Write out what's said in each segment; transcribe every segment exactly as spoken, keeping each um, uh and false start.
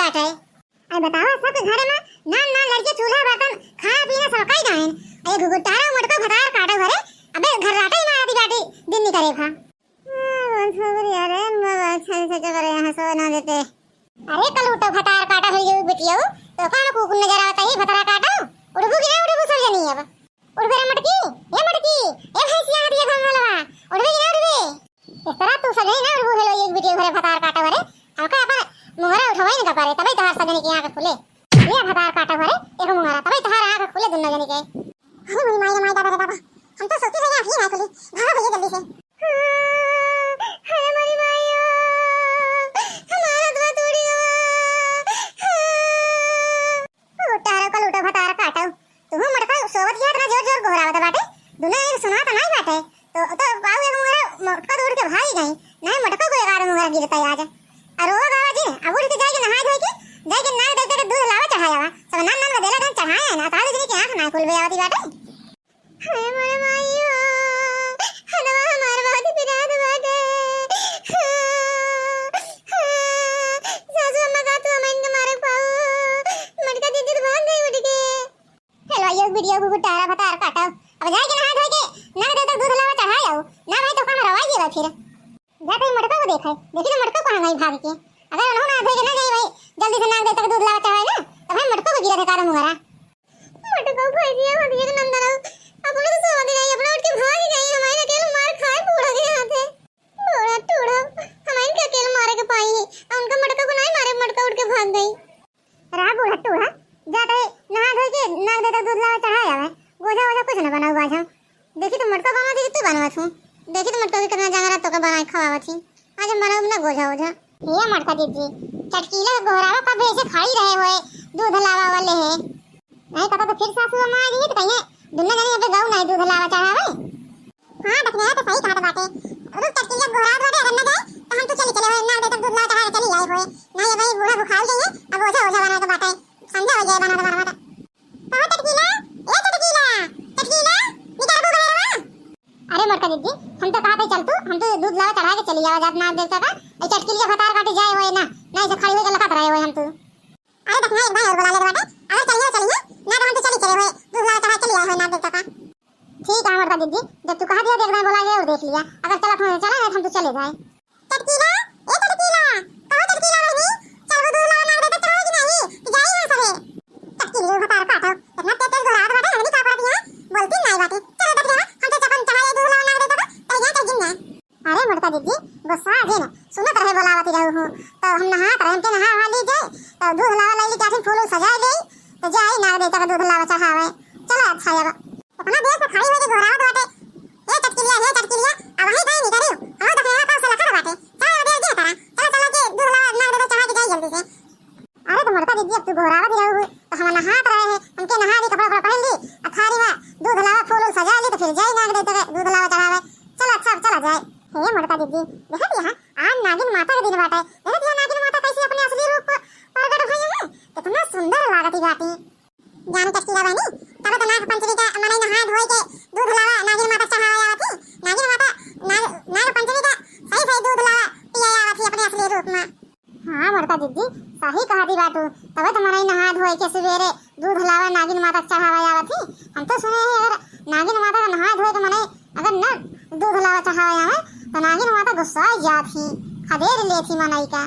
बाटे। अरे बतावा, सबके घरे में नान नान लड़के चूल्हा बर्तन खाना पीना सब कई जाएन। अरे घुघुटारा मोटका भतार काटो घरे, अबे घर राटा ही मारा दी बाटी दिन निकरे भा। हाँ, बस हो गई यार, मैं अच्छा से जबर यहाँ सो ना देते। अरे कल उठो भतार काटा हो गई बिटियो, तो कहाँ कुकुर नजर आवता ही भतार काटो, उठबू कि ना उठबू सब जनी अब। उठबे रे मटकी, ए मटकी, ए भैंसिया हटिया घर वाला, उठबे कि ना उठबे? इस तरह तू सजई ना उठबू हेलो एक बिटियो घरे भतार काटो घरे, हमका अपन मुहरा उठवाई न पारे, तबे तोहार सजनी की आँख खुले। ये भतार काटो घरे, एक मुहरा, तबे तोहार आँख खुले दुन्नो जनी के। अरे मोरी माई रे माई, दादा रे दादा, हम तो सोती भैया आँख ही ना खुली, भागो भैया जल्दी से। अरे मोरी माई ओ, हमारा तो तोड़ी हुआ। उठारो का लूटो भतार काटो। तुहू मटका सोवत गया इतना जोर जोर गोहरावत बाटे। दुनो एक सुनात नाई बाटे। तो, तो बाऊ एक मुहरा मटका दौड़ के भागी गई। नहीं मटका को एक आध मुहरा गिरता आज। और रोवा गावा जी, अब उठ के जाके नहाए धोए के, जाके नाग देवता के दूध लावा चढ़ाया हुआ। सब नान नान का देला धन चढ़ाया है ना, ताऊ जी की आँख ना खुल बे आवती बाटे। हाय मोरे माई हो, हनवा हमार बहुत पिरात बाटे। सासू अम्मा का तू हमन के मारे पाऊ। मटका दीदी तो भाग गई उठ के। हेलो, ये वीडियो गुगु टारा भतार काटो। अब जाए के नहा धोए के, ना दे तो दूध लावा चढ़ाए आओ। ना भाई तो काम रवाई देवा फिर। जा भाई मटका को देखा है। देखी तो मटका कहाँ गई भाग के। अगर उन्होंने ना धोए के ना जाए भाई, जल्दी से नाग देवता के दूध लावा चढ़ाए ना, तो भाई मटका को गिरा दे कारो मुहरा। मटका भैंसिया हथिया के नंदन, अपने तो सोवत रही, अपना उठ के भाग गई, हमारे अकेले मार खाए बूढ़ा के हाथे। बूढ़ा टूढ़ा, हमारे के अकेले मारे के पाई, और उनका मटका को नहीं मारे, मटका उठ के भाग गई। रहा बूढ़ा टूढ़ा, जाते नहा धोए के नाग देवता दूध लावा चढ़ाए आवे, गोझा वोझा कुछ न बनाऊ आज हम। देखी तो मटका बनवा थी कि तू बनवा थू। देखी तो मटका के कितना जंगरा तोका बनाए खवावा थी। आज हम बनाऊ ना गोझा वोझा। ये मटका दीदी, चटकीला गोहरावा कब ऐसे खड़ी रहे हुए दूध लावा वाले है। नहीं पता तो फिर सासू अम्मा आ गई तो कहिए दुनिया जाने यहाँ पे गऊ नहीं दूध लावा चढ़ावे। हाँ दखिना तो सही कहत बाटे। रुक चटकीला गोहरावा बाटे, अगर ना जाए तो हम तो चली चले हुए नाग देवता दूध लावा चढ़ा के चली आए हुए। नहीं भाई बूढ़ा भुखाल गई है, अब ओझा ओझा बना के बाटे। समझा हो जाए बना बना बना। कहो चटकीला, ए चटकीला, चटकीला, निकाल को गया। अरे मोटका दीदी, हम तो कहा थे चल तू, हम तो दूध लावा चढ़ा के चली आवा जात नाग देवता का। ए चटकीला भतार काटे जाए होए ना, नहीं तो खड़ी होके लखत रहे होए हम तो। अरे बस ना एक बार और बुला ले बाटे, अगर चलिए चलिए, ना तो हम तो चली चले होए, दूध लावा चढ़ा चली आए होए नाग देवता का। ठीक है मोटका दीदी, जब तू कहा दिया तो एक बार बुला के और देख लिया, अगर चला तो चला, नहीं तो हम तो चले जाए। चटकीला, ए चटकीला, कहो चटकीला बहनी, चलबू दूध लावा नाग देवता चढ़ावे कि नहीं? कि जाई यहाँ सभे? चटकीला भतार काटो, इतना तेज तेज गोहरात बाटे, हमनी का पड़त यहाँ? बोलती नहीं बाटे। चलो चटकीला, हम तो चपन चढ़ाए दूध लावा नाग देवता, चल यहाँ चल जिन ना। अरे मोटका दीदी, गुस्सा आ गई ना, सुनत रहे बोलावती रहू हूँ, तो हम नहात रहे, हमके नहा वहा ली जाए, तो दूध लावा लाई ली, जाथिन फूल उल सजाए दे, तो जाई नाग देवता का दूध लावा चढ़ावे। चलो अच्छा अब। इतना देर से खड़ी होके गोहरावत बाटे। ए चटकिलिया, हे चटकिलिया, अब वहीं कहीं निकरी। हो दखिना कब से लखत बाटे। चलो अब देर जे करा। चलो चलो के दूध लावा नाग देवता चढ़ा के जाई जल्दी से। अरे तो मोटका दीदी अब तू गोहरावत ही रहू, तो हम नहात रहे हैं, हमके नहा ली, कपड़ा उपड़ा पहन ली, आ थारी में दूध लावा फूल उल सजा ली, तो फिर जाई नाग देवता के दूध लावा चढ़ावे। चलो अच्छा अब चला जाए। हे मोटका दीदी, देखत यहाँ आज नागिन माता के दिन बाटे। देखत यहाँ नागिन माता कैसे अपने असली रूप पर प्रकट भई है। कितना सुंदर लागत ही बाटी। जानी चटकीला बहनी, तब तो नाग पंचमी का मनई नहा धोए के दूध लावा नागिन माता चढ़ावा आवत ही। नागिन माता नाग, नाग पंचमी का सही सही दूध लावा पिया आवत ही अपने असली रूप में। हाँ मोटका दीदी, सही कहा दी बाटू। तबे तो मनई नहा धोए के सुबेरे दूध लावा नागिन माता चढ़ावा आवत ही। हम तो सुने ही अगर नागिन माता का नहा धोए के मनई अगर न दूध लावा चढ़ावा आवे तो नागिन माता गुस्सा जात ही, खदेर लेत ही मनई का।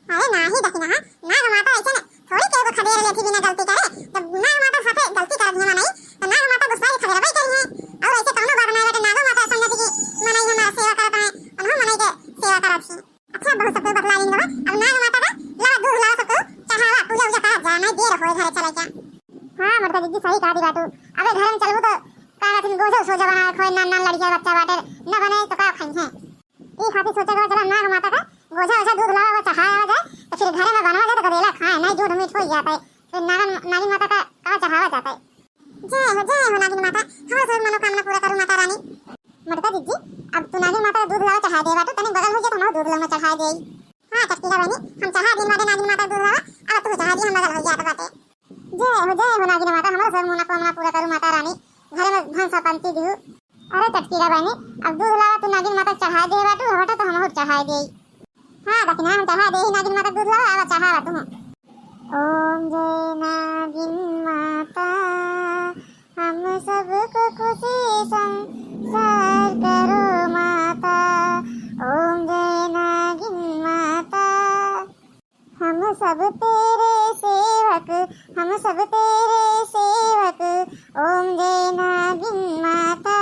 अरे नाही दखिना, नाग माता ऐसे न थोड़ी केहू को खदेर लेती बिना गलती करे। जब नाग माता साथे गलती कर दिए मनई, तो नाग माता गुस्सा ही खदेरबे करी है। और ऐसे कौनो बात नहीं बेटे, नागो माता समझती कि मनई हमारा सेवा करत है, उन्हों मनई के सेवा करत ही। अच्छा, बहुत सब बतला लेंगे बाबा। अब नाग माता का लावा दूध लावा सबको चढ़ावा, पूजा उजा करा जा, नहीं देर होए घरे चले क्या। हाँ मोटका दीदी सही कहा दी बाटू। अबे घर में चलबू तो का कहथिन गोझा सोझा बना खोए, नान नान लड़किया बच्चा बाटे, न बने तो का खाई है। ई खातिर सोचे के बा, चला नाग माता का गोझा ओझा दूध लावा, वो चढ़ाया जाए, तो फिर घरे में बनवा जाए, तो गदेला खाए, नहीं दूध मीठ हो जाता है। फिर नागन, नागिन माता का, का चढ़ावा जाता है। जय हो, जय हो नागिन माता, हमार सब मनोकामना पूरा करू माता रानी। मोटका दीदी, अब तू नागिन माता का दूध लावा चढ़ा दे बाटू, तनिक बगल हो जाए तो हमार दूध लावा चढ़ा दे। हाँ चटकीला बहनी, हम चढ़ा दिन बाटे नागिन माता का दूध लावा, अब तू चढ़ा दी, हम बगल हो जाए बाटे। जय हो, जय हो नागिन माता, हमार सब मनोकामना पूरा करू माता रानी, घर में धन संपत्ति दिहू। अरे चटकीला बहनी, अब दूध लावा तू नागिन माता चढ़ाए दे बाटू, हमारा तो हमहू चढ़ाए दे। हाँ दखिना हम चढ़ाए दे नागिन माता दूध लावा, अब चढ़ावा तू। ओम जय नागिन माता, हम सबको खुशी संसार करो माता। ओम जय नागिन माता, हम सब तेरे सेवक, हम सब तेरे सेवक। ओम जय नागिन माता।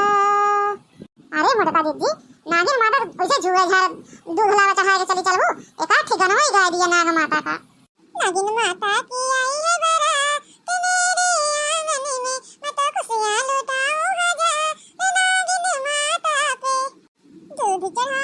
अरे मोटका दीदी, नागिन माता वैसे जुए झार दूध लावा चढ़ाए के चली चलबू, एक आध ठे गनवा ही गाय दिया नाग माता का। नागिन माता की आई है बारात, मेरे आंगन में मत खुशियाँ लुटाओ आजा, नागिन माता पे दूध चढ़ा